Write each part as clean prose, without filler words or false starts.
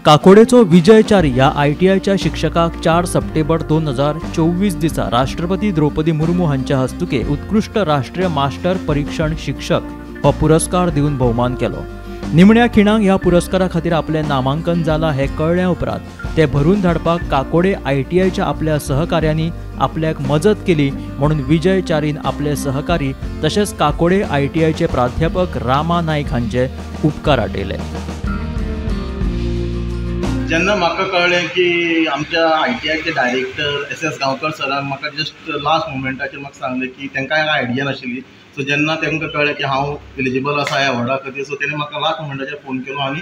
काकोडेचो विजय च्यारी ह्या आयटीआयच्या शिक्षकाक 4 सप्टेंबर 2024 दिसा राष्ट्रपती द्रौपदी मुर्मू हांच्या हस्तुके उत्कृश्ट राष्ट्रीय मास्टर परीक्षण शिक्षक हो पुरस्कार दिवन भोवमान केलो। निमण्या खिणाक ह्या पुरस्कारा खातीर आपलें नामांकन जालां हें कळ्ळ्या उपरांत ते भरून धाडपाक काकोडे आयटीआयच्या आपल्या सहकार्यांनी आपल्याक मजत केली म्हणून विजय च्यारीन आपले सहकारी तशेंच काकोडे आयटीआयचे प्राध्यापक रामा नायक हांचे उपकार आटयले। जेन्ना म्हाका कळ्ळें की आमच्या आयटीआयचे डायरेक्टर एस एस गांवकर सरान म्हाका जस्ट लास्ट मुमेंटाचेर म्हाका सांगलें की तांकां आयडिया नाशिल्ली। सो जेन्ना तांकां कळ्ळें की हांव एलिजिबल आसा ह्या अवॉर्डा खातीर, सो तेणें म्हाका लास्ट मुमेंटाचेर फोन केलो आनी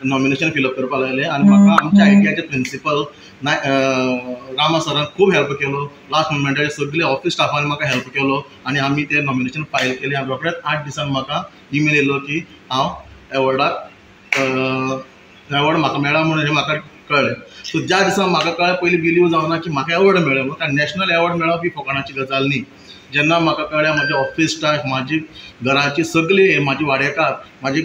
नॉमिनेशन फिलअप करपाक लागलें। आनी म्हाका आमच्या आयटीआयचे प्रिंसिपल रामा सरान खूब हेल्प केलो। लास्ट मुमेंटाचेर सगळे ऑफिस स्टाफान म्हाका हेल्प केलो आनी आमी ते नॉमिनेशन फायल केलें आनी रोखडेच 8 दिसान म्हाका इमेल येयलो की हांव एवॉर्डाक एवॉर्ड म्हाका मेळ्ळा म्हणून हें म्हाका कळ्ळें। सो ज्या दिसा म्हाका कळ्ळें पयलीं बिलीव जावना की म्हाका एवॉर्ड मेळ्ळें म्हणून, कारण नॅशनल एवॉर्ड मेळप ही फकाणाची गजाल न्ही। जेन्ना म्हाका कळ्ळें म्हजे ऑफिस स्टाफ, म्हाजी घराची सगळी, म्हाजी वाडेकार, म्हाजी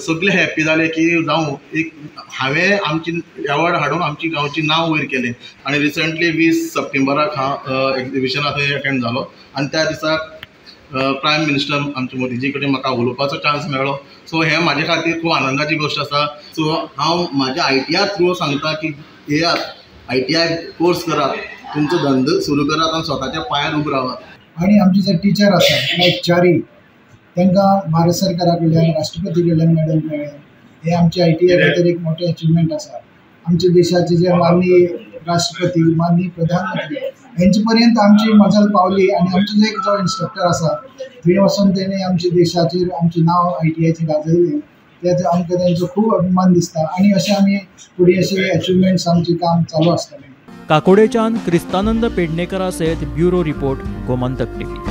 सगळे हॅप्पी जाले की जावं एक हांवें आमची एवॉर्ड हाडून आमची गांवची नांव वयर केलें। आनी रिसंटली 20 सप्टेंबराक हांव एक्जिबिशनाक थंय अटेंड जालो आनी त्या दिसाक प्रायम मिनिस्टर आमचे मोदीजी कडेन म्हाका उलोवपाचो चान्स मेळ्ळो। सो हें म्हाजे खातीर खूब आनंदाची गोश्ट आसा। सो हांव म्हाज्या आयटीआय थ्रू सांगता की येयात, आयटीआय कोर्स करात, तुमचो धंदो सुरू करात आनी स्वताच्या पांयार उबो रावात। आनी आमचे जे टिचर आसा लायक च्यारी, तांकां भारत सरकारा कडल्यान राष्ट्रपती कडल्यान मेडल मेळ्ळें, हें आमच्या आयटीआय खातीर एक मोठें अचिवमेंट आसा। आमच्या देशाचे जे माननीय राष्ट्रपती, माननीय प्रधानमंत्री हेंचे पर्यंत आमची मजल पावली आनी आमचो जे एक जो इन्स्ट्रक्टर आसा थंय वचून तेणें आमच्या देशाचेर आमचें नांव आयटीआयचें गाजयलें, तेचो आमकां तेंचो खूब अभिमान दिसता आनी अशें आमी फुडें अशें अचिवमेंट्स आमचें काम चालू आसतलें। काकोडेच्यान क्रिस्तानंद पेडणेकरा सयत ब्युरो रिपोर्ट, गोमंतक टीव्ही।